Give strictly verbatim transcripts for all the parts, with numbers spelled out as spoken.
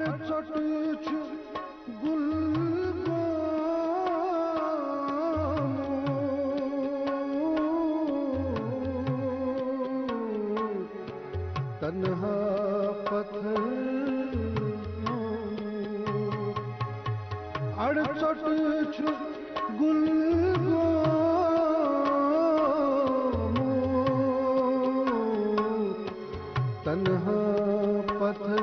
ژوٚٹ چھُ گُل گومُت، تنہا پتھر گومُت۔ اڑٕ ژوٚٹ چھُ گُل گومُت، تنہا پتھر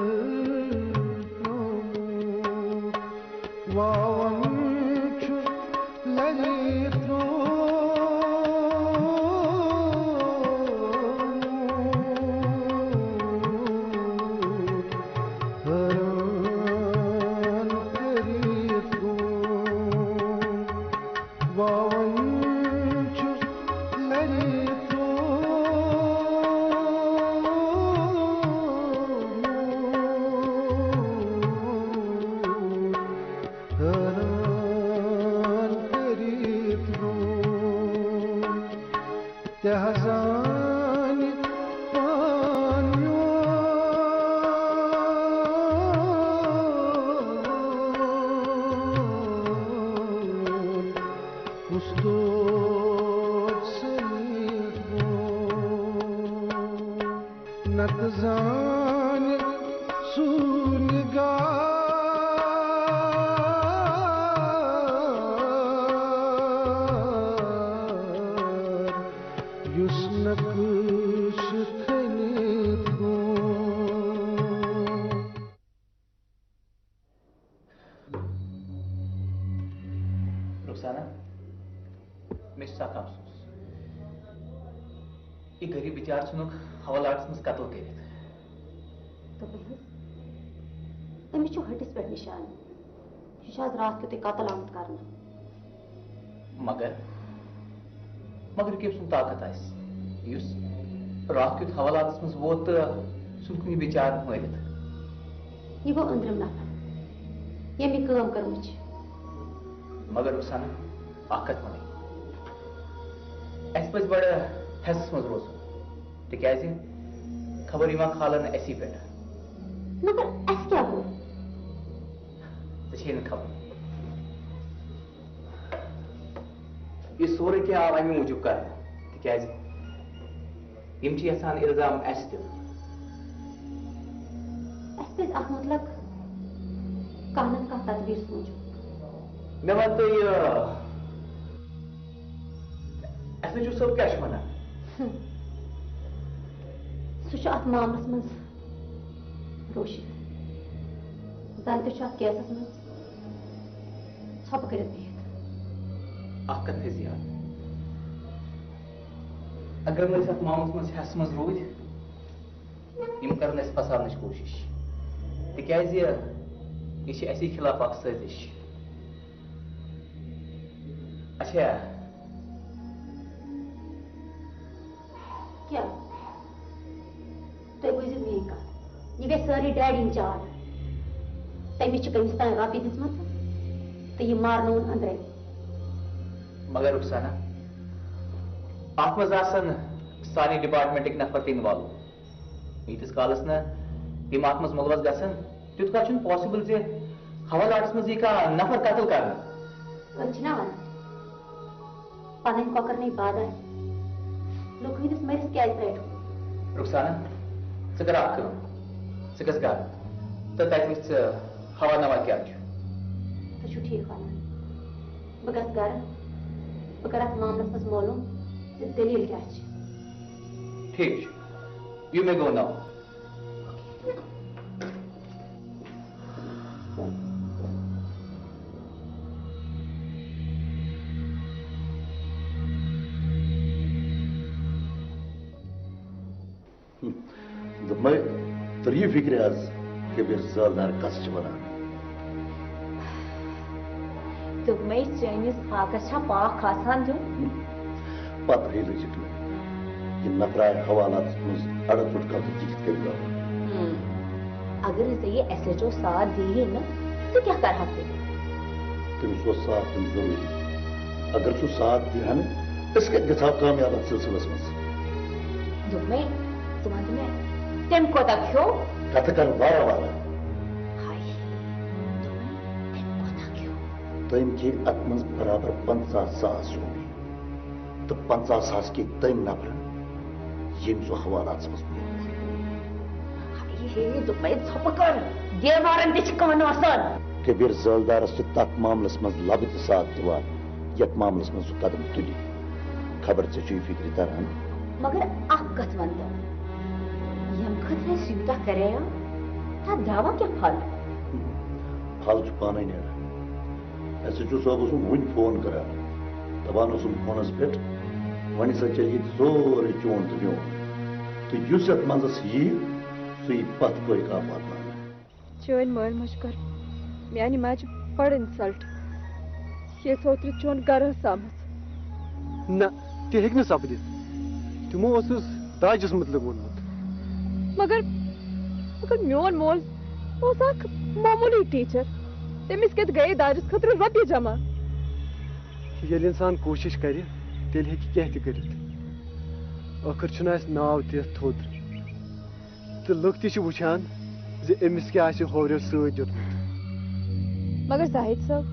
گومُت۔ واوَن چھُ لَرِ ترٛوومُت، حٲران کٔرِتھ گوٚو۔ واوَن چھُ لَرِ ترٛوومُت، حٲران کٔرِتھ گوٚو۔ تہِ حظ زانہِ پان میون، کُس توتہِ سٔنِتھ گوٚو۔ نتہٕ زانہِ سُہ نِگار، یُس نقشہٕ کھٔنِتھ گوٚو۔ رخسانہ، مےٚ چھُ سخ افسوس۔ یہِ غریٖب بِچارٕ ژھُنُکھ حوالاتس منٛز قتل کٔرِتھ۔ دوٚپمَے حظ، أمِس چھُ ۂٹِس پٮ۪ٹھ نِشان۔ یہِ چھُ آز راتھ کیُتھُے قتل آمُت کرنہٕ۔ مگر، مگر یہِ کٔمۍ سُنٛد طاقت آسہِ، یُس راتھ کیُتھ حوالاتس منٛز ووت تہٕ ژھُن کُنہِ بِچارٕ مٲرِتھ؟ یہِ گوٚو أنٛدرِم نفر، ییٚمۍ یہِ کٲم کٔرمٕژ چھِ۔ مگر رخسانہ، اکھ کتھ ونے، اسہِ پزِ بڑٕ حیسس منٛز روزُن، تِکیازِ خبر یہِ ما کھالن اسی پٮ۪ٹھ۔ مگر اسہِ کیٛاہ گوٚو؟ ژےٚ چھے نہٕ خبر۔ یہِ سورُے کینٛہہ آو امہِ موٗجوٗب کرنہٕ، تِکیازِ یِم چھِ یژھان الزام اسہِ دیُن۔ اسہِ پزِ اتھ متعلق کانٛہہ نتہٕ کانٛہہ تدبیر سونچُن۔ مےٚ ون تہٕ یہِ، ایس ایچ او صٲب کیٛاہ چھُ ونان؟ ہم۔ سُہ چھُ اتھ معاملس منٛز روشِتھ۔ زن تہِ چھُ اتھ کیسس منٛز ژھۄپہٕ کٔرِتھ بِہِتھ۔ اکھ کتھ تھٲیزِ یاد، اگر نہٕ أسۍ اتھ معاملس منٛز ہٮ۪سہٕ منٛز روٗدۍ، یِم کرن اسہِ پھساونٕچ کوٗشش، تِکیازِ یہِ چھِ اسی خلاف اکھ سٲزش۔ اچھا۔ کیٛاہ؟ تُہۍ بوٗزِو میٛٲنۍ کَتھ۔ یہِ گژھِ سٲرٕے ڈیڈی ہٕنٛز چال۔ تٔمِس چھِ کٔمِس تام رۄپیہِ دِژمٕژ تہٕ یہِ مارنووُن أنٛدرَے۔ مگر رخسانہ، اَتھ منٛز آسَن سانہِ ڈپارٹمنٹٕکۍ نفر تہِ involve۔ ییٖتِس کالس نہٕ تِم اتھ منٛز مُلوث گژھن، تیُتھ کال چھُنہٕ possible زِ حوالہٕ آٹس منٛز یی کانٛہہ نفر قتل کرنہٕ۔ أسۍ چھِنہ ونان، پنٕنۍ کۄکر نے بادہ۔ لُکہٕ ہٕنٛدِس مٔرِس کیٛازِ رٹو؟ رخسانہ، ژٕ کر اکھ کٲم، ژٕ گژھ گرٕ تہٕ تتہِ وٕچھ ژٕ ہوا نوا کیٛاہ چھُ۔ تُہۍ چھِو ٹھیٖک ونان۔ بہٕ گژھٕ گرٕ، بہٕ کرٕ اتھ معاملس منٛز معلوم زِ دٔلیٖل کیٛاہ چھِ۔ ٹھیٖک چھُ، you may go now. دوٚپمَے، تُر یہِ فِکرِ آز، کبیٖر زالدار کَس چھِ وَنان؟ دوٚپمَے، چٲنِس فاقَس چھا پاکھ آسان دیُن؟ پَتہٕ ہے لٔجِکھ نہٕ۔ یہِ نفرایہِ حوالاتَس منٛز اَڑٕ ژوٚٹ کَتھ یہِ کِتھ کٔنۍ گوٚو؟ ہم۔ اگر ژےٚ یہِ ایس ایچ او ساتھ دِیہِ نہٕ، ژٕ کیٛاہ کَرٕہَکھ تیٚلہِ؟ تٔمِس اوس ساتھ دیُن ضروٗری۔ اگر سُہ ساتھ دِیہِ ہا نہٕ، أسۍ کَتہِ گژھٕ ہاو کامیاب اَتھ سلسلس منٛز؟ دوٚپمَے، ژٕ وَن تہٕ مےٚ، تٔمۍ کوتاہ کھیوٚو؟ کَتھٕ کَر وارٕ وارٕ۔ ہاے۔ تٔمۍ کھے اتھ منٛز برابر پنژاہ ساس رۄپیہِ، تہٕ پنژاہ ساس کھے تٔمۍ نفرن، ییٚمۍ سُہ حوالاتس منٛز مول۔ ہے، دوٚپمَے ژھۄپہٕ کر، دیوارن تہِ چھِ کَن آسان۔ کبیر زٲلدارس چھِ تتھ معاملس منٛز لبہٕ تہِ ساتھ دِوان، یتھ معاملس منٛز سُہ قدم تُلہِ۔ خبر ژےٚ چھُے فکرِ تران؟ مگر اکھ کتھ ون تہٕ، ییٚمہِ خٲطرٕ اَسہِ یوٗتاہ کریو، تتھ درٛاوا کینٛہہ پھل؟ پھل چھُ پانے نیران۔ ایس ایچ او صٲب اوسُم وُنہِ فون کران، دپان اوسُم فونس پٮ۪ٹھ، وۄنۍ ہسا چلہِ ییٚتہِ سورُے چون تہٕ میون، تہٕ یُس یتھ منٛزس یِیہِ، سُہ یِیہِ پتھ پٲٹھۍ کانٛہہ واتناونہٕ۔ چٲنۍ مٲلۍ ماجہِ کٔر میانہِ ماجہِ بڑٕ insult، ییٚلہِ سۄ اوترٕ چون گرٕ ٲس آمٕژ۔ نہ، تہِ ہیٚکہِ نہٕ سپدِتھ۔ تِمو اوسُس داجس مُتلق ووٚنمُت۔ مگر، مگر میون مول اوس اکھ معموٗلی ٹیٖچر۔ تٔمِس کتہِ گٔیے داجس خٲطرٕ رۄپیہِ جمع؟ ییٚلہِ انسان کوٗشِش کرِ، تیٚلہِ ہیٚکہِ کینٛہہ تہِ کٔرِتھ۔ ٲخٕر چھُنہٕ اَسہِ ناو تہِ تھوٚد۔ تہٕ لُکھ تہِ چھِ وٕچھان زِ أمِس کیٛاہ آسہِ ہورٮ۪و سۭتۍ دیُتمُت۔ مگر زاہد صٲب،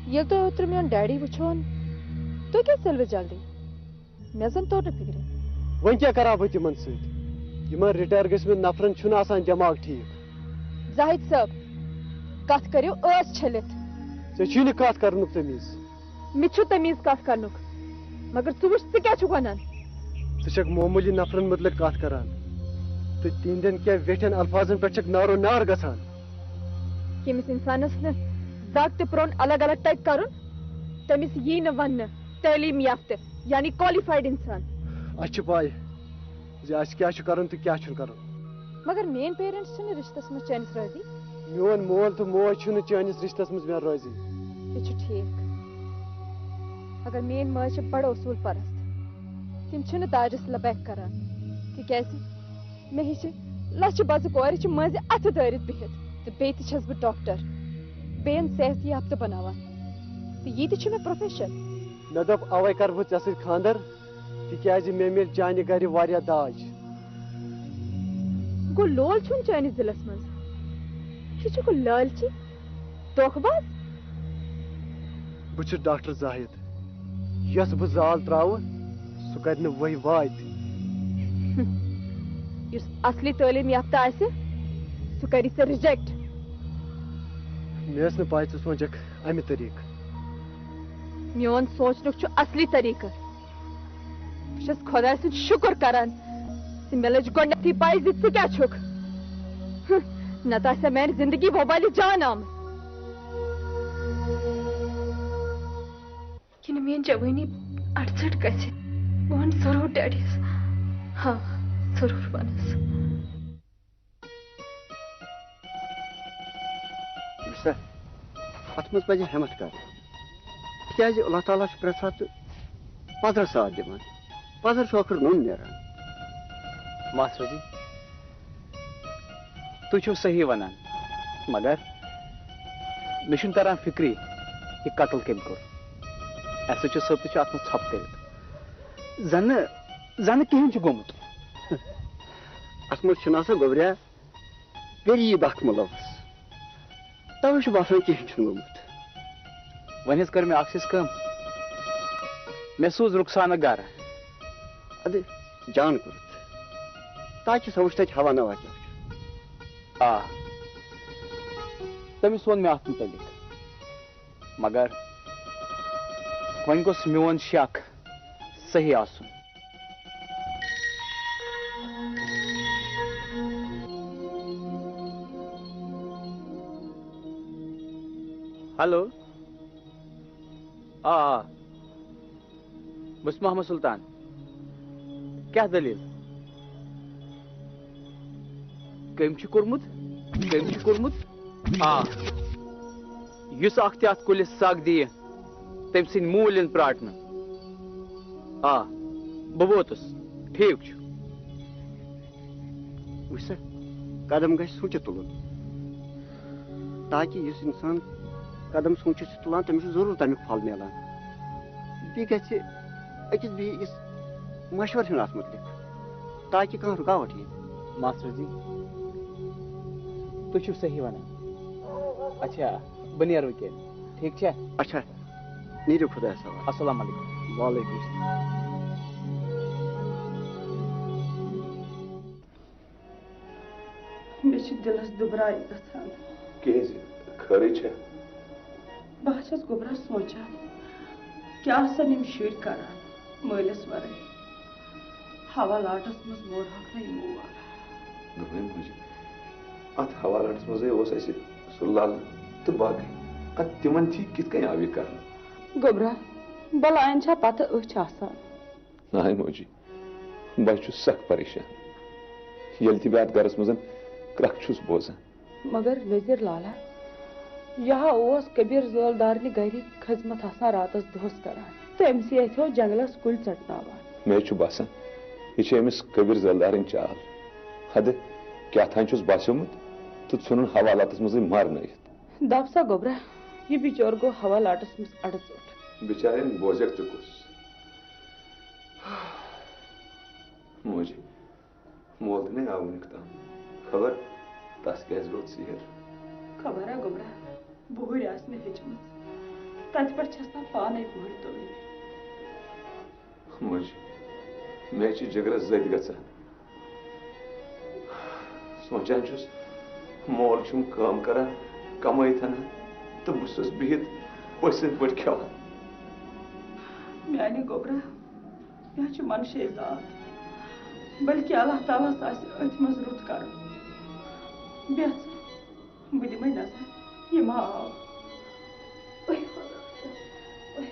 ییٚلہِ تۄہہِ اوترٕ میون ڈیڈی وٕچھون، تُہۍ کیٛازِ ژٔلوٕ جلدی؟ مےٚ زن توٚر نہٕ فِکرِ۔ وۄنۍ کیٛاہ کرٕ ہا بہٕ تِمن سۭتۍ؟ یِمن رِٹایَر گٔژھمٕتۍ نفرن چھُنہٕ آسان دٮ۪ماغ ٹھیٖک۔ زاہد صٲب، کتھ کٔرِو ٲس چھٔلِتھ۔ ژےٚ چھُے نہٕ کتھ کرنُک تمیٖز۔ مےٚ چھُ تمیٖز کتھ کرنُک، مگر ژٕ وٕچھ، ژٕ کیٛاہ چھُکھ ونان؟ ژٕ چھکھ معموٗلی نفرن مُتعلق کتھ کران تہٕ تِہنٛدٮ۪ن کینٛہہ ویٹھٮ۪ن الفاظن پٮ۪ٹھ چھکھ نارو نار گژھان۔ ییٚمِس انسانس نہٕ زگ تہٕ پرٛون الگ الگ تگہِ کرُن، تٔمِس یی نہٕ وننہٕ تعلیٖم یافتہٕ، یعنی qualified انسان۔ اسہِ چھِ پاے زِ اسہِ کیٛاہ چھُ کرُن تہٕ کیٛاہ چھُنہٕ کرُن۔ مگر میٲنۍ parents چھِنہٕ رشتس منٛز چٲنِس رٲضی۔ میون مول تہٕ موج چھُنہٕ چٲنِس رشتس منٛز مےٚ رٲضی۔ یہِ چھُ ٹھیٖک، مگر میٲنۍ مٲج چھِ بڑٕ اصوٗل پرست۔ تِم چھِنہٕ داجس لبیک کران، تِکیازِ مےٚ ہِشہِ لچھِ بزٕ کورِ چھِ مٔنٛزِ اتھٕ دٲرِتھ بِہِتھ، تہٕ بیٚیہِ تہِ چھَس بہٕ ڈاکٹر، بیٚین صحت یافتہٕ بناوان، تہٕ یہِ تہِ چھُ مےٚ profession۔ مےٚ دوٚپ، اوے کرٕ بہٕ ژےٚ سۭتۍ خانٛدر، تِکیازِ مےٚ میلہِ چانہِ گرِ واریاہ داج۔ گوٚو لول چھُم چٲنِس دِلس منٛز؟ یہِ چھُکھ لالچی، دھوکہٕ باز۔ بہٕ چھُس ڈاکٹر زاہد۔ یۄس بہٕ زال تراوٕ، سُہ کرِ نہٕ ؤہۍ واے تہِ۔ یُس اصلی تعلیٖم یافتہٕ آسہِ، سُہ کرِ ژےٚ reject۔ مےٚ ٲس نہٕ پاے ژٕ سونچکھ امہِ طریٖقہٕ۔ میون سونچنُک چھُ اصلی طریٖقہٕ۔ بہٕ چھَس خۄداے سُنٛد شُکر کران زِ مےٚ لٔج گۄڈٕنیتھٕے پَے زِ ژٕ کیٛاہ چھُکھ۔ ہہ، نتہٕ آسہِ ہا میانہِ زندگی وبالہِ جان آمٕژ۔ کِنہٕ میٲنۍ جوٲنی اَڑژھَٹ گژھِ؟ بہٕ وَنہٕ ضروٗر ڈیڈیَس۔ ہاں، ضروٗر وَنَس۔ وٕچھ سا، اَتھ منٛز پَزِ ہٮ۪مَتھ کَرٕنۍ، تِکیٛازِ اللہ تعالیٰ چھُ پرٛٮ۪تھ ساتہٕ پَزرَس ساتھ دِوان۔ پَزر چھُ ٲخٕر نوٚن نیران۔ ماسٹر جی، تُہۍ چھِو صحیح وَنان، مگر مےٚ چھُنہٕ تَران فِکرِ، یہِ قتل کٔمۍ کوٚر؟ ایس ایچ او صٲب تہِ چھُ اَتھ منٛز ژھۄپہٕ کٔرِتھ۔ زَنہٕ، زَنہٕ کِہیٖنۍ چھُ گوٚمُت۔ اَتھ منٛز چھُنہٕ آسان گوٚبریا غریٖب اکھ مُلوث۔ توے چھُ باسان کِہیٖنۍ چھُنہٕ گوٚمُت۔ وۄنۍ حظ کٔر مےٚ اکھ چیٖز کٲم، مےٚ سوٗز رُخسانہٕ گرٕ۔ اَدٕ جان کوٚرُتھ، تاکہِ سۄ وٕچھِ تَتہِ ہوا نوا کیٛاہ چھُ۔ آ، تٔمِس ووٚن مےٚ اَتھ مُتعلِق، مگر وۄنۍ گوٚژھ میون شک صحیح آسُن۔ ہیلو۔ آ، آ۔ بہٕ چھُس محمد سلطان۔ کیٛاہ دٔلیٖل؟ کٔمۍ چھُ کوٚرمُت؟ کٔمۍ چھُ کوٚرمُت؟ آ۔ یُس اکھ تہِ اتھ کُلِس سگ دِیہِ، تٔمۍ سٕنٛدۍ موٗلۍ یِن پراٹنہٕ۔ آ، بہٕ ووتُس۔ ٹھیٖک چھُ۔ وٕچھ سا، قدم گژھِ سوٗنٛچِتھ تُلُن، تاکہِ یُس اِنسان قدم سوٗنٛچِتھ چھُ تُلان، تٔمِس چھُ ضروٗر تَمیُک پھل میلان۔ بیٚیہِ گژھِ أکِس بیٚیِس مشورٕ ہیوٚن اَتھ مُتعلِق، تاکہِ کانٛہہ رُکاوٹ یی نہٕ۔ ماسٹر جی، تُہۍ چھِو صحیح وَنان۔ اچھا، بہٕ نیرٕ وٕنکیٚن۔ ٹھیٖک چھا؟ اچھا، نیٖرِو خۄدایَس حوالہٕ۔ السلام علیکم۔ وعلیکم السلام۔ مےٚ چھِ دِلَس دُبراے گژھان۔ کیٛازِ؟ خٲرٕے چھا؟ بہٕ ہا چھَس گوٚبرا سونٛچان، کیٛاہ آسَن یِم شُرۍ کران مٲلِس وَرٲے؟ حوالاتَس منٛز مورہَکھ نہ یِمو وارٕ۔ دوٚپمَے موجی، اَتھ حوالاتَس منٛزٕے اوس اَسہِ سُہ لَل تہٕ باقٕے۔ اَدٕ تِمَن تھی کِتھ کٔنۍ آو یہِ کرنہٕ؟ گوٚبرا، بَلایَن چھا پَتہٕ أچھ آسان؟ نہ موجی، بہٕ چھُس سخ پریشان، ییٚلہِ تہِ بہٕ اَتھ گرس منٛز کرٛکھ چھُس بوزان۔ مگر نذیر لالا، یہِ ہا اوس کبیر زٲلدارنہِ گرِ خدمت آسان راتس دۄہس کران، تہٕ أمۍ سٕے اَتھِ اوس جنگلس کُلۍ ژٹناوان۔ مےٚ چھُ باسان، یہِ چھِ أمِس کبیر زٲلدارٕنۍ چال۔ ہدٕ کیٛاہ تام چھُس باسیومُت تہٕ ژھُنُن حوالاتس منٛزٕے مارنٲیِتھ۔ دپ سا گوٚبرا، یہِ بِچور گوٚو حوالاتس منٛز اڑٕ ژوٚٹ۔ بِچارٮ۪ن بوزٮ۪کھ تہِ کُس؟ موجی، مول تہِ نے آو وُنیُک تام۔ خبر تس کیٛازِ روٗد ژیر؟ خبر ہا گوٚبرا، بُہٕرۍ آسہِ مےٚ ہیٚچمٕژ۔ تتہِ پٮ۪ٹھ چھَس نا پانے بُہٕرۍ تُلٕنۍ۔ موج، مےٚ چھِ جگرس زٔدۍ گژھان۔ سونٛچان چھُس، مول چھُم کٲم کران، کمٲیِتھ انان، تہٕ بہٕ چھُس بِہِتھ پٔژھۍ سٕنٛدۍ پٲٹھۍ کھٮ۪وان۔ میانہِ گوٚبرا، یہِ حظ چھُ منشے ذات، بلکہِ اللہ تعالیٰ ہس آسہِ أتھۍ منٛز رُت کرُن۔ بیٚہہ ژٕ، بہٕ دِمے نظر، یہِ ما آو۔ اوے خۄدایا، اوے۔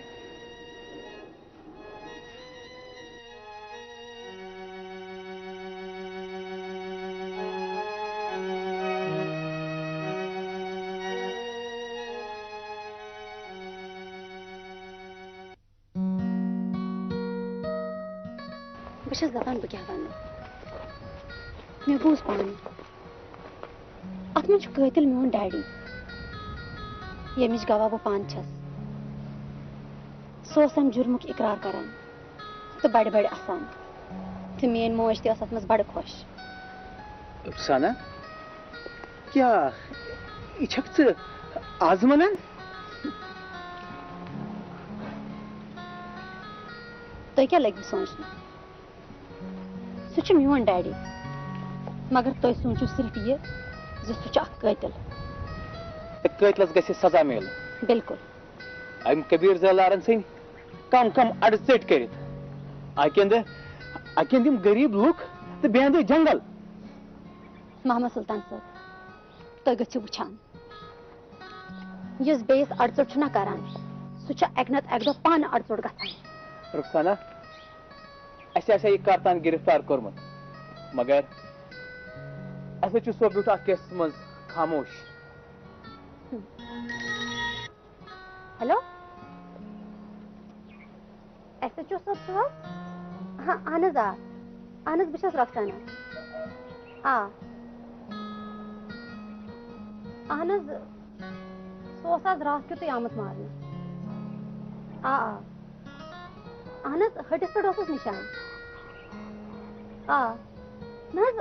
بہٕ چھَس دَپان، بہٕ کیٛاہ وَنہٕ؟ مےٚ بوٗز پانہٕ، اَتھ منٛز چھُ قٲتِل میون ڈیڈی، ییٚمِچ گواہ بہٕ پانہٕ چھَس۔ سُہ اوس اَمہِ جُرمُک اِقرار کران تہٕ بَڑِ بَڑِ اَسان۔ تہٕ میٛٲنۍ موج تہِ ٲس اَتھ منٛز بَڑٕ خۄش۔ رُخسانا، کیٛاہ یہِ چھَکھ ژٕ آز وَنان؟ تُہۍ کیٛاہ لٔگِو سونٛچنہِ؟ سُہ چھُ میون ڈیڈی، مگر تُہۍ سوٗنٛچِو صرف یہِ زِ سُہ چھُ اکھ قٲتِل۔ قٲتلَس گژھِ سزا میلُن۔ بِلکُل۔ أمۍ کبیٖر زٲلارَن ژھٕنۍ کم کم اَڈٕ ژٔٹۍ کٔرِتھ۔ اَکہِ اَندٕ، اَکہِ اَندٕ یِم غریٖب لُکھ تہٕ بیٚیہِ اَندٕ جنگل۔ محمد سلطان صٲب، تُہۍ گٔژھِو وٕچھان، یُس بیٚیِس اَڈٕ ژوٚٹ چھُنہ کران، سُہ چھُ اَکہِ نتہٕ اَکہِ دۄہ پانہٕ اَڈٕ ژوٚٹ گژھان۔ رُخسانا، اَسہِ آسہِ ہا یہِ کر تام گرفتار کوٚرمُت، مگر ایس ایچ او صٲب بیوٗٹھ اَتھ کیسَس منٛز خاموش۔ ہیلو، ایس ایچ او صٲب چھِو حظ؟ ہاں، اہن حظ، آ۔ اہن حظ، بہٕ چھَس رۄخسانا۔ آ۔ اہن حظ، سُہ اوس آز راتھ کیُتھُے آمُت مارنہٕ۔ آ، آ۔ اہن حظ، ۂٹِس پٮ۪ٹھ اوسُس نِشان۔ آ۔ نہ حظ،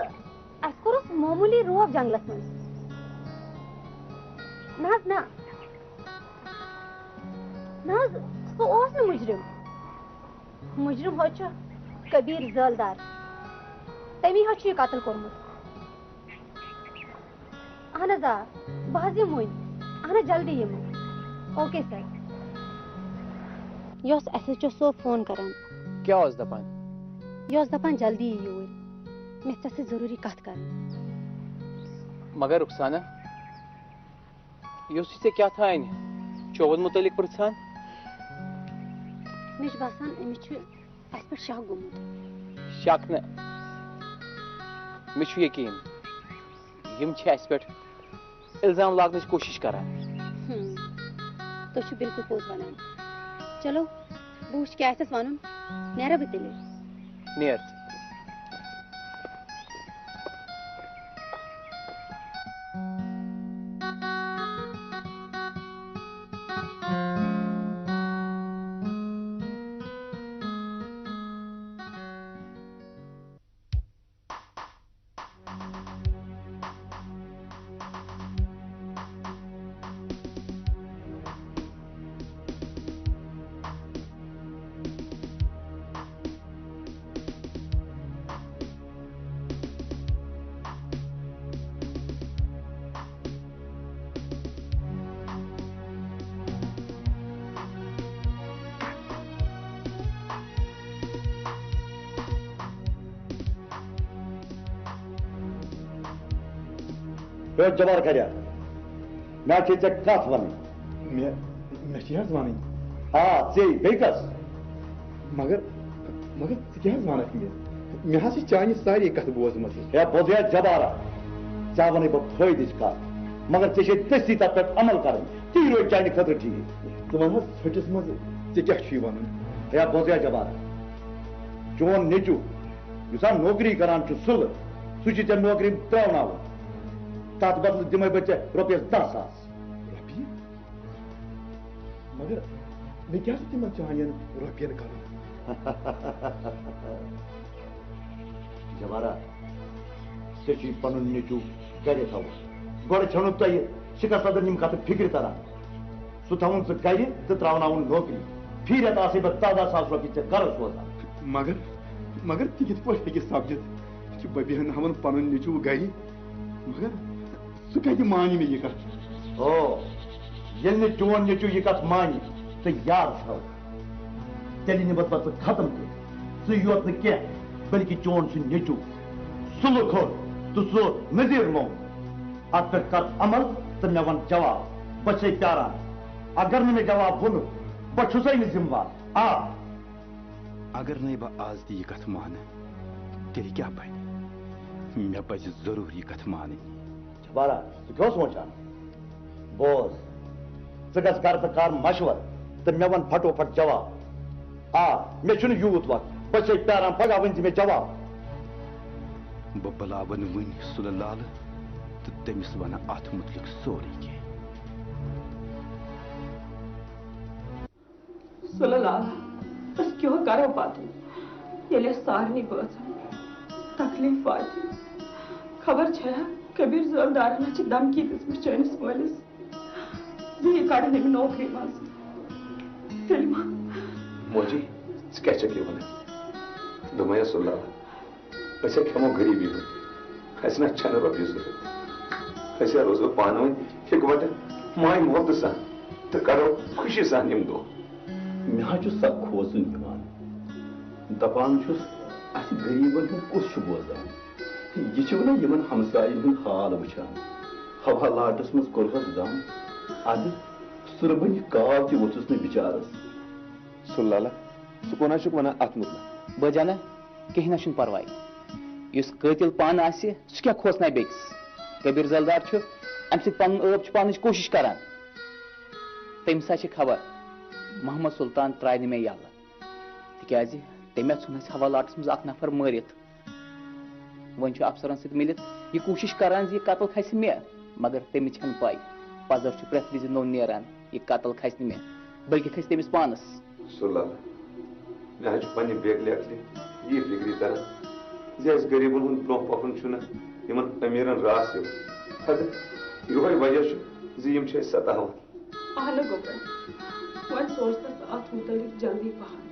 اَسہِ کوٚرُس معموٗلی روب جنٛگلَس منٛز۔ نہ حظ، نہ۔ نہ حظ، سُہ اوس نہٕ مُجرِم۔ مُجرِم حظ چھُ کبیٖر زٲلدار۔ تٔمی حظ چھُ یہِ قتل کوٚرمُت۔ اہن حظ، آ، بہٕ حظ یِمہٕ وٕنۍ۔ اہن حظ، جلدی یِمہٕ۔ Okay sir. یہِ اوس ایس ایچ او صٲب فون کران۔ کیٛاہ اوس دپان؟ یہِ اوس دپان جلدی یہِ یوٗرۍ، مےٚ چھِ ژےٚ سۭتۍ ضروٗری کتھ کرٕنۍ۔ مگر رُخسانا، یہِ اوس ژےٚ کیٛاہ تھانۍ چوبن مُتعلق پرژھان؟ مےٚ چھُ باسان، أمِس چھُ اَسہِ پٮ۪ٹھ شک گوٚمُت۔ شک نہٕ، مےٚ چھُ یقیٖن، یِم چھِ اَسہِ پٮ۪ٹھ الزام لاگنٕچ کوٗشِش کران۔ ہم، تُہۍ چھِو بِلکُل پوٚز وَنان۔ چلو، بہٕ وٕچھِ کیٛاہ آسٮ۪س وَنُن، نیرا بہٕ تیٚلہِ؟ نیر ژٕ۔ ہے جبار کھریا، مےٚ چھے ژےٚ کتھ ونٕنۍ۔ مےٚ، مےٚ چھے حظ ونٕنۍ۔ آ، ژے، بیٚیہِ کس؟ مگر، مگر ژٕ کیٛاہ حظ ونکھ مےٚ؟ مےٚ حظ چھِ چانہِ سارے کتھٕ بوزمژٕ۔ ہے بوزیا جبارا، ژےٚ ونَے بہٕ فٲیدٕچ کتھ، مگر ژےٚ چھے دٔستی تتھ پٮ۪ٹھ عمل کرٕنۍ، تی روزِ چانہِ خٲطرٕ ٹھیٖک۔ ژٕ ون حظ ژھٔٹِس منٛز ژےٚ کیٛاہ چھُے ونُن؟ ہے بوزیا جبارا، چون نیٚچو یُس ہا نوکری کران چھُ سُلہٕ، سُہ چھُ ژےٚ نوکری ترٛاوناوُن۔ تَتھ بدلہٕ دِمَے بہٕ ژےٚ رۄپیَس دَہ ساس۔ رۄپیہِ؟ مگر مےٚ کیٛاہ چھُ تِمن چانٮ۪ن رۄپین کرُن؟ جبارا، ژےٚ چھُے پنُن نیٚچو گرِ تھاوُن۔ گۄڈٕ چھَنہٕ تۄہہِ شِکست صدر یِم کتھٕ فِکرِ تران۔ سُہ تھاوُن ژٕ گرِ تہٕ ترٛاوناوُن نوکری۔ فی رٮ۪تہٕ آسے بہٕ ژۄداہ ساس رۄپیہِ ژےٚ گرٕ سوزان۔ مگر، مگر تہِ کِتھ پٲٹھۍ ہیٚکہِ سپدِتھ؟ یہِ چھُ بہٕ بیٚہناوَن پنُن نیٚچوٗ گرِ، مگر سُہ کتہِ مانہِ مےٚ یہِ کتھ؟ او، ییٚلہِ نہٕ چون نیٚچوٗ یہِ کتھ مانہِ تہٕ یاد تھاو، تیٚلہِ نِمَتھ بہٕ ژٕ ختم کٔرِتھ۔ ژٕ یوت نہٕ کینٛہہ، بلکہِ چون سُہ نیٚچوٗ، سُہ لُکھ تہٕ سُہ نذیر مومن۔ اتھ پٮ۪ٹھ کر عمل تہٕ مےٚ ون جواب۔ بہٕ چھسے پیاران۔ اگر نہٕ مےٚ جواب ووٚنُکھ، بہٕ چھُسے نہٕ ذمہٕ وار۔ آ۔ اگر نَے بہٕ آز تہِ یہِ کتھ مانہٕ، تیٚلہِ کیٛاہ بنہِ؟ مےٚ پزِ ضروٗر یہِ کتھ مانٕنۍ۔ جبارا، ژٕ کیٛاہ اوس سونٛچان؟ بوز، ژٕ گژھ گرٕ تہٕ کر مشورٕ تہٕ مےٚ وَن پھٹو پھٹ جواب۔ آ، مےٚ چھُنہٕ یوٗت وقت، بہٕ چھَسے پیاران پگاہ ؤنۍ زِ مےٚ جواب۔ بہٕ بُلاوَن وٕنۍ سُلہٕ لالہٕ تہٕ تٔمِس وَنہٕ اَتھ مُتعلِق سورُے کینٛہہ۔ سُلہٕ لالا، أسۍ کیٛاہ کرو پتہٕ، ییٚلہِ اَسہِ سارنٕے بٲژن تکلیف واتہِ؟ خبر چھےٚ کبیٖر زٲمدارن چھِ دھمکی دِژمٕژ چٲنِس مٲلِس زِ یہِ کڑن أمۍ نوکری منٛز۔ تیٚلہِ ما؟ موجی، ژٕ کیٛاہ چھکھ یہِ ونان؟ دوٚپمَے ہا سُلہٕ لالا، أسۍ ہا کھٮ۪مو غریٖبی ہُنٛد۔ اَسہِ نہ چھَنہٕ رۄپیہِ ضوٚرَتھ۔ أسۍ ہا روزو پانہٕ ؤنۍ اِکوَٹہٕ، ماے محبتہٕ سان تہٕ کَرو خوشی سان یِم دۄہ۔ مےٚ حظ چھُ سَکھ کھوژُن یِوان۔ دَپان چھُس، اَسہِ غریٖبَن ہُنٛد کُس چھُ بوزان؟ یہِ چھِ وَنان یِمَن ہمسایَن ہُنٛد حال وٕچھان۔ حوالاٹَس منٛز کوٚرہَس دَم۔ اَدٕ سُربٕنہِ کاو تہِ ووٚتھُس نہٕ بِچارَس۔ سُلہٕ لالا، ژٕ کون حظ چھُکھ وَنان اَتھ مُتلق؟ بٲجانہ، کِہیٖنۍ نہ چھُنہٕ پرواے۔ یُس قٲتِل پانہٕ آسہِ، سُہ کیٛاہ کھوژنایہِ بیٚکِس؟ کبیٖر زٲلدار چھُ، اَمہِ سۭتۍ پنُن ٲب چھُ پاونٕچ کوٗشِش کران۔ تٔمِس ہا چھِ خبر، محمد سلطان ترٛایہِ نہٕ مےٚ یَلہٕ، تِکیٛازِ تٔمۍ ہا ژھُن اَسہِ حوالاٹَس منٛز اَکھ نفر مٲرِتھ۔ وۄنۍ چھُ افسرن سۭتۍ مِلِتھ یہِ کوٗشِش کران زِ یہِ قتل کھسہِ مےٚ، مگر تٔمِس چھَنہٕ پَے، پزر چھُ پرٛٮ۪تھ وِزِ نوٚو نیران، یہِ قتل کھسہِ نہٕ مےٚ، بلکہِ کھسہِ تٔمِس پانَس۔ سُلہٕ لالا، مےٚ حظ چھُ پننہِ بیکلہِ اکلہِ یی فِکرِ تران زِ اَسہِ غریٖبن ہُنٛد برٛونٛہہ پکُن چھُنہٕ یِمن أمیٖرن راس یِوان۔ تہٕ یِہوے وجہ چھُ زِ یِم چھِ اَسہِ ستاوان۔ اہنُو گوٚبُر، وۄنۍ سونٛچ تہٕ ژٕ اتھ مُتعلق جلدی پہن۔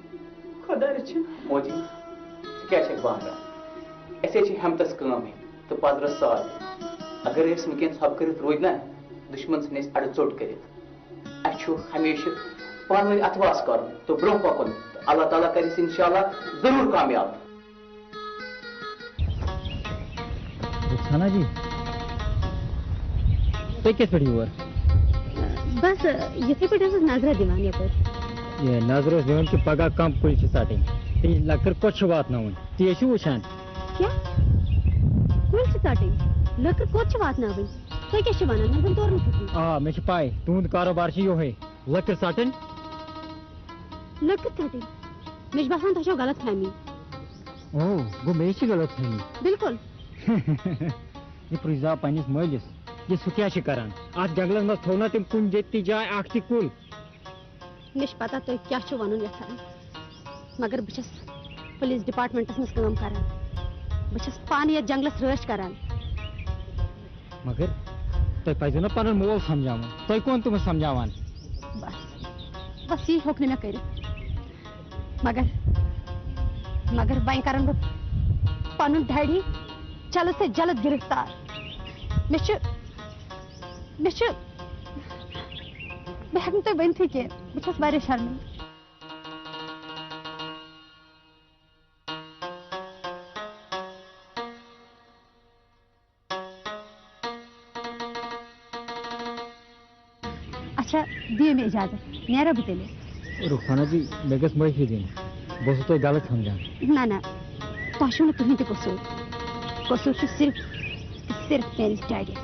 خۄدا رٔچھِن۔ موجی، ژٕ کیٛاہ چھکھ بانٛبران؟ اَسے چھِ ہٮ۪متس کٲم ہیٚنۍ تہٕ پزرس سال۔ اگر أسۍ وٕنکیٚن ژھۄپہٕ کٔرِتھ روٗدۍ نا، دُشمن ژھٕنہِ اَسہِ اَڈٕ ژوٚٹ کٔرِتھ۔ اَسہِ چھُ ہمیشہِ پانہٕ ؤنۍ اتھواس کرُن تہٕ برٛونٛہہ پکُن۔ تہٕ اللہ تعالیٰ کرِ أسۍ انشاءاللہ ضروٗر کامیاب۔ رُخسانا جی، تُہۍ کِتھ پٲٹھۍ یور؟ بس، یِتھَے پٲٹھۍ ٲسٕس نظرہ دِوان یپٲرۍ۔ یہِ نظر اوس دِوان کہِ پگاہ کَم کُلۍ چھِ ژَٹٕنۍ۔ تہٕ یہِ لٔکٕر کوٚت چھِ واتناوٕنۍ؟ تی ٲسِو وٕچھان۔ کیٛاہ؟ کُلۍ چھِ ژَٹٕنۍ؟ لٔکٕر کوٚت چھِ واتناوٕنۍ؟ تُہۍ کیٛاہ چھِو وَنان؟ مےٚ زَن توٚر نہٕ فِکرِ۔ آ، مےٚ چھِ پَے، تُہُنٛد کاروبار چھُ یِہوٚے، لٔکٕر ژَٹٕنۍ۔ لٔکٕر ژَٹٕنۍ؟ مےٚ چھُ باسان، تۄہہِ چھو غلط فہمی۔ او، گوٚو مےٚ چھِ غلط فہمی۔ بِلکُل۔ یہِ پرٛژھ زِ پننِس مٲلِس، یہِ سُہ کیٛاہ چھِ کران؟ اتھ جنگلس منٛز تھوٚو نا تٔمۍ کُنہِ جایہِ تہِ جاے اکھ تہِ کُل؟ مےٚ چھِ پتہ تُہۍ کیٛاہ چھِو ونُن یژھان، مگر بہٕ چھَس پُلیٖس ڈپارٹمنٹس منٛز کٲم کران۔ بہٕ چھَس پانہٕ یتھ جنگلس رٲچھ کران۔ مگر تۄہہِ پزیو نا پنُن مول سمجھاوُن، تُہۍ کون تٔمِس سمجھاوان؟ بس، بس یی ہیوٚک نہٕ مےٚ کٔرِتھ۔ مگر، مگر وۄنۍ کرن بہٕ پنُن ڈیڈی جلد سے جلد گرفتار۔ مےٚ چھُ، مےٚ چھُ، بہٕ ہٮ۪کہٕ نہٕ تۄہہِ ؤنتھٕے کینٛہہ، بہٕ چھَس واریاہ شرمندٕ۔ اچھا، دِیِو مےٚ اجازت، نیرا بہٕ تیٚلہِ۔ رخسانہ جی، مےٚ گٔژھ معٲفی دِنۍ، بہٕ اوسُس تۄہہِ غلط سمجھان۔ نہ نہ، تۄہہِ چھُو نہٕ کٕہٕنۍ تہِ قصوٗر، قصوٗر چھُ صرف، صرف میٲنِس ڈیڈیَس۔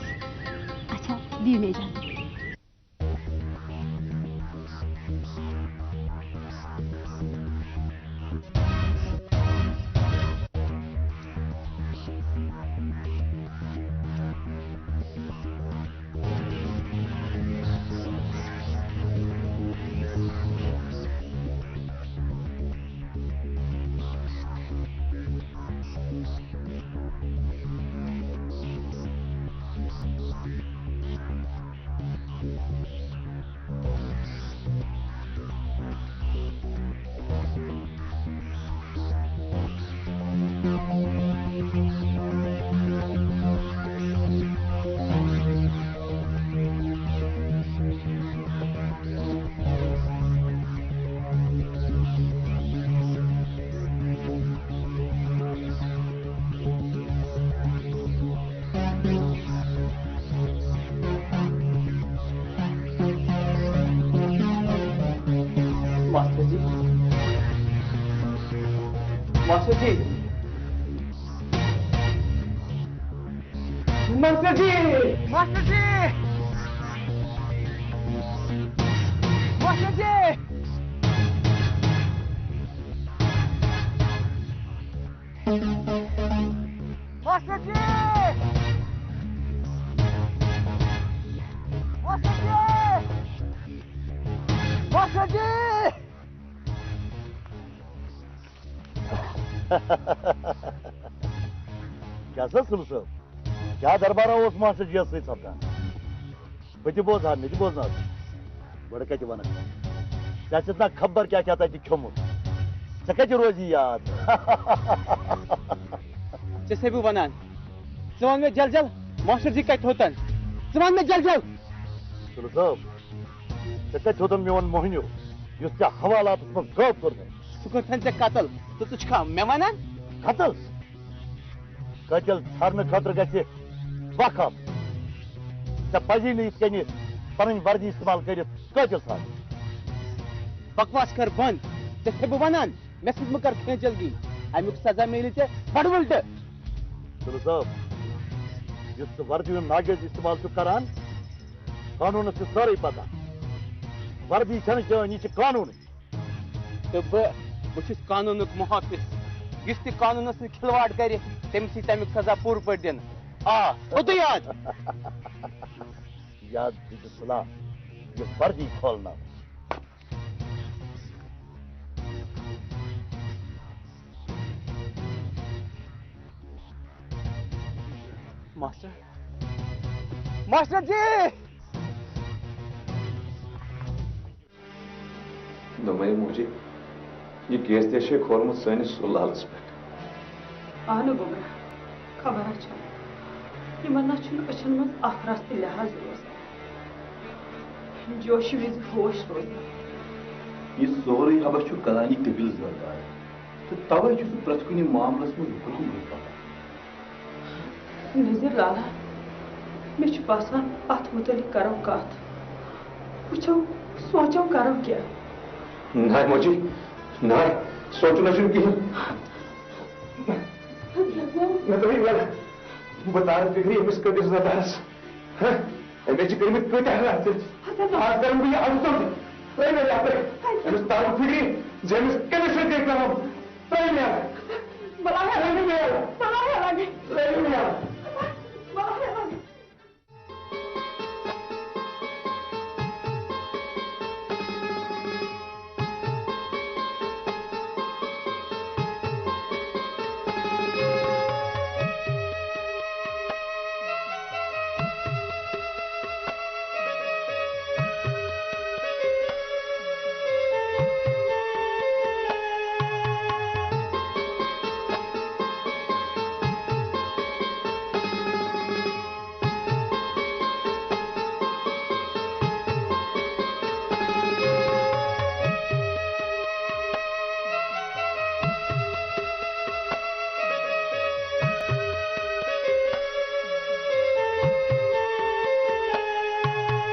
اچھا، دِیِو مےٚ اجازت۔ ماسٹر جی۔ ماسٹر جی۔ ماسٹر جی۔ ماسٹر جی۔ ماسٹر جی۔ ماسٹر جی! ماسٹر جی! ماسٹر جی! کیٛاہ سا سُلہٕ صٲب؟ کیٛاہ دربارہ اوس ماسٹر جی یَس سۭتۍ سپدان؟ بہٕ تہِ بوزٕ ہا، مےٚ تہِ بوزناو۔ گۄڈٕ کَتہِ وَنَکھ؟ ژےٚ چھُتھ نا خبر کیٛاہ کیٛاہ تَتہِ کھیوٚمُت؟ ژےٚ کَتہِ روزی یاد؟ ژےٚ چھُسَے بہٕ وَنان، ژٕ وَن مےٚ جل جل، ماسٹر جی کَتہِ تھوٚتَن؟ ژٕ وَن مےٚ جل جل۔ سُلہٕ صٲب، ژےٚ کَتہِ تھوٚتَن میون موہنیو، یُس ژےٚ حوالاتَس منٛز غٲب کوٚرمُت؟ سُہ کوٚرتھَن ژےٚ قتل، تہٕ ژٕ چھُکھا مےٚ وَنان؟ قتل؟ قٲتِل ژھارنہٕ خٲطرٕ گژھِ وق آسُن۔ ژےٚ پَزی نہٕ یِتھ کٔنہِ پَنٕنۍ وردی استعمال کٔرِتھ قٲتِل ژھارُن۔ بکواس کر بنٛد۔ ژےٚ چھےٚ بہٕ وَنان، مےٚ سۭتۍ مہٕ کر کھینچل گی۔ اَمیُک سزا میلہِ ژےٚ بَڑٕ وٕلٹہٕ۔ سُلہٕ صٲب، یُس ژٕ وردی ہُنٛد ناجٲیز استعمال چھُکھ کران، قانوٗنَس چھِ سٲرٕے پَتہ۔ وردی چھَنہٕ چٲنۍ، یہِ چھِ قانوٗنٕچ۔ تہٕ بہٕ، بہٕ چھُس قانوٗنُک محافظ۔ یُس تہِ قانوٗنَس سۭتۍ کھلواڑ کَرِ، تٔمِس یی تَمیُک سزا پوٗرٕ پٲٹھۍ دِنہٕ۔ آ، تھوٚو تۄہہِ یاد؟ یاد چھُ صلاح، یہِ وردی کھولناو۔ ماسٹر، ماسٹر جی! دوٚپمَے موجی، یہِ کیس تہِ چھے کھولمُت سٲنِس سُلالَس پٮ۪ٹھ۔ اہنُو گوٚبرا، خبر ہا چھا، یِمن نہ چھُنہٕ أچھن منٛز اکھ رژھ تہِ لحاظ روزان۔ جوشہٕ وِزِ ہوش روزان۔ یہِ سورُے حبس چھُ کلانی قبیٖل ذمہٕ دار، تہٕ توے چھُ سُہ پرٛٮ۪تھ کُنہِ معاملس منٛز غلوم روٗدمُت۔ نذیر لالا، مےٚ چھُ باسان، اتھ مُتعلق کرو کتھ۔ وٕچھو، سونٛچو، کرو کیٛاہ؟ نہ موجی، نہ، سونٛچُن نہ چھُنہٕ کِہیٖنۍ۔ مےٚ دوٚپ، یہِ وَن، بہٕ تارٕ فِکرِ أمِس کٔٹِس ندارس۔ ہہ؟ أمِس چھِ کٔرمٕتۍ کۭتیٛاہ لَژھ۔ حسن۔ آز کرٕ بہٕ یہِ اَڈٕ ژوٚٹ۔ ترٛٲیِو مےٚ یَپٲرۍ۔ أمِس تارٕ فِکرِ زِ أمِس کٔمِس سۭتۍ گٔے کٲم۔